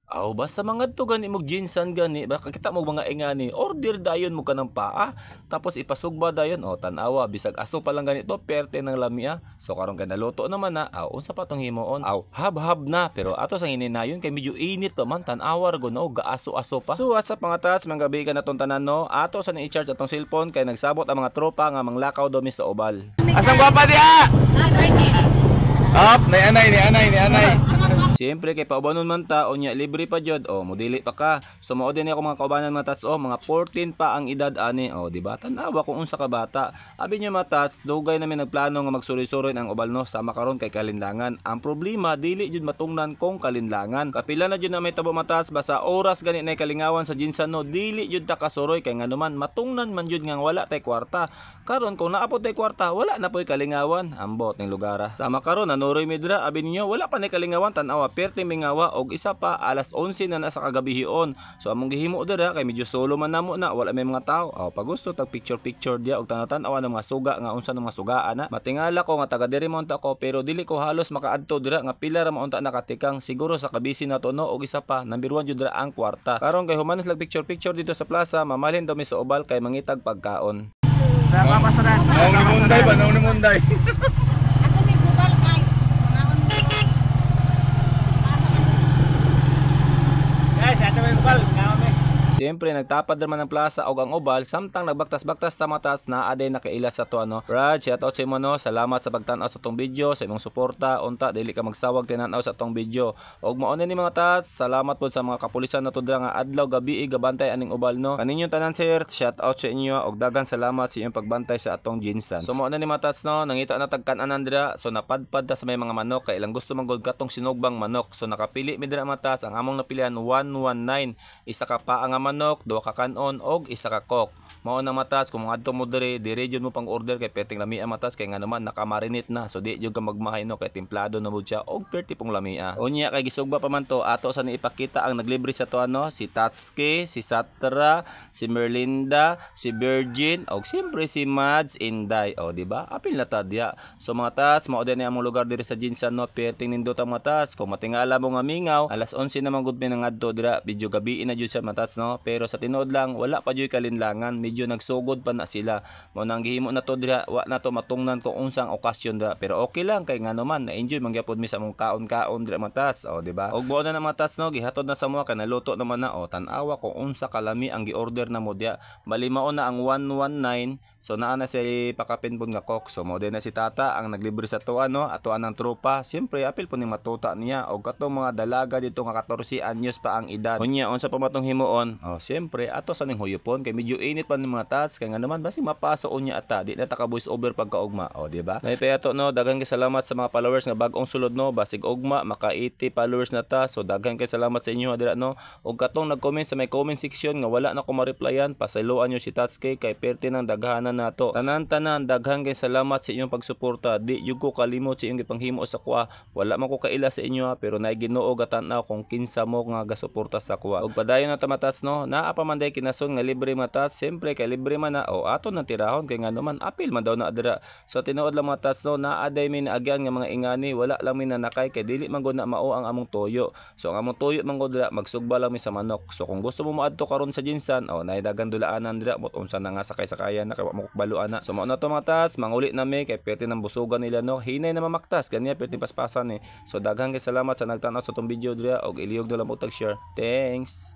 Aw, basta mangadto gani mo GenSan gani, baka kita mo mga ingani, order dayon mo kanang paa, tapos ipasugba dayon, o tan-awa, bisag aso pa lang ganito, perte ng lamia. So karon kay naluto naman na, aw, unsa pa tong himuon? Aw, hab-hab na, pero ato sang hininayon kay medyo init pa man, tan-awa ra gud no, gaaso-aso pa. So what's up, mga tats, mga gabi ka na tong tanan no, ato sa ni i-charge atong cellphone kay nagsabot ang mga tropa nga manglakaw do mi sa Obal. Asang gwapa diha? Up, ni anay, ni anay, ni anay. Siyempre kay paubanon man ta, unya libre pa jud, o modili pa ka. So mao din ako mga kaubanan, mga tats, o mga 14 pa ang edad ani, o di ba? Tan-awa kung unsa ka bata. Abi niyo, mga tats, dugay namin nagplano nga magsuroy-suroy ang Obal no, sama karon kay kalinlangan. Ang problema, dili jud matungnan kung kalinlangan. Kapila na jud na may tabo, mga tats, basta oras gani na kalingawan sa GenSan no, dili jud ta kasuroy kay nganuman matungnan man jud nga wala tay kwarta. Karon kung naapot tay kwarta, wala na po'y kalingawan. Ambot ning lugar. Sama karon nanuroy midra, abi ninyo wala pa ni kalingawan, tan-awa perte mingawa og isa pa alas 11 na na sa kagabihion. So among gihimo dira kay medyo solo man namo na, wala may mga tao. Aw, pagusto tag picture picture diya og tan-awa ng mga suga nga unsa ng mga sugaan na. Matingala ko nga taga diri mo unta ko pero dili ko halos makaadto dira nga pila ra mo unta nakatikang, siguro sa kabisi na to no, og isa pa, number 1 jud ra ang kwarta. Karon kay human lag picture picture dito sa plaza, mamalhin daw mi sa Obal kay mangitag pagkaon. Naong ni Munday ba? Naong ni Munday. Ako may bubal, guys. Mga Guys, ato may bukal. Nga may. Siyempre, nagtapad naman ng plaza og ang Obal samtang nagbaktas-baktas ta matas na aday nakaila sa to ano. Raj, shout out sa imo no. Salamat sa pagtan-aw sa tong video, sa imong suporta. Unta dili ka magsawag tinan-aw sa tong video. Og mao na ni, mga tats, salamat pod sa mga kapulisan nato dira nga adlaw gabi gabantay aning Obal no. Kaninyong tanan, sir, shout out sa inyo og daghan salamat sa inyong pagbantay sa atong GenSan. So mao na ni, mga tats no, nangita na tag kan-anan dira, so napadpad ta sa may mga manok kay ilang gusto man gud katong sinugbang manok. So nakapili mi dira, mga tats, ang among napilian 119. Isa ka paa nga manok, duha ka kanon og isa ka Coke. Mao na, mga tats, kung adto mo diri, diri jud mo pang order kay perting lamia, mga tats, kay nga naman nakamarinate na. So di jud ka magmahay no kay templado na mo siya og perti pong lamia. Unya kay gisugba pa man to, ato sa ni ipakita ang naglibre sa to ano, si Tatsuki, si Satra, si Merlinda, si Virgin, og siyempre si Mads Inday. O di ba? Apil na ta diya. So mga tats, mao din among lugar diri sa GenSan no, perting nindot ang mga tats. Kung matingala mo nga mingaw, alas 11 naman gud mi nangadto dira, medyo gabi na jud siya, mga tats no. Pero sa tinuod lang, wala pa jud kalinlangan, medyo nagsugod pa na sila. Mao nang gihimo na to dira, wa na to matungnan kung unsang okasyon dira. Pero okay lang kay ngano man, na-enjoy man gyapon mi sa among kaon-kaon dira, mga tats. O di ba? Og mao na na, mga tats no, gihatod na sa mga kay naluto naman na, o tan-awa kung unsa kalami ang gi-order na mo diya. Bali mao na ang 119. So naa na si pakapin pud nga Coke. So mao din na si Tata ang naglibre sa tuan no, atoan ang tropa. Siyempre apil po ning matuta niya og katong mga dalaga dito nga 14 anyos pa ang edad. Unya unsa pa matong himuon? Oh, siyempre ato sa ning huyupon kay medyo init pa ning mga tats kay nga naman basi mapaso unya ata di na ta ka voice over pagkaugma. Oh, di ba? May ato no, daghan kay salamat sa mga followers nga bag-ong sulod no, basig ugma maka 80 followers na ta. So daghan kay salamat sa inyo dira no. Og katong nag-comment sa may comment section nga wala na ko ma-replyan, pasayloan nyo si Tatsuki kay perti ng daghanan nato. Tanan-tanan, daghan kay salamat sa inyong pagsuporta. Di jud ko kalimot sa inyong gipanghimo sa kuha. Wala man ko kaila sa inyo ha, pero naay Ginoo gatan-aw kung kinsa mo nga gasuporta sa kuha. Og padayon na ta, mga tats no, naa pa man day kinason nga libre, mga tats. Siyempre kay libre man na, o ato nang tirahon kay ngano man apil man daw na dira. So tinuod lang, mga tats no, naa day mi naagyan nga mga ingani, wala lang mi nanakay kay dili man gud na mao ang among tuyo. So ang among tuyo man gud dira, magsugba lang mi sa manok. So kung gusto mo moadto karon sa GenSan, o naay dagan dulaanan dira, mot unsa na nga sakay-sakayan na kay wa mo baluan na. So mao na to, mga tats, manguli na mi kay perti ng busugan nila no. Hinay na mamaktas, ganyan perti paspasan eh. So daghan kay salamat sa nagtan-aw sa tong video dira og ilihog na lang mo tag share. Thanks.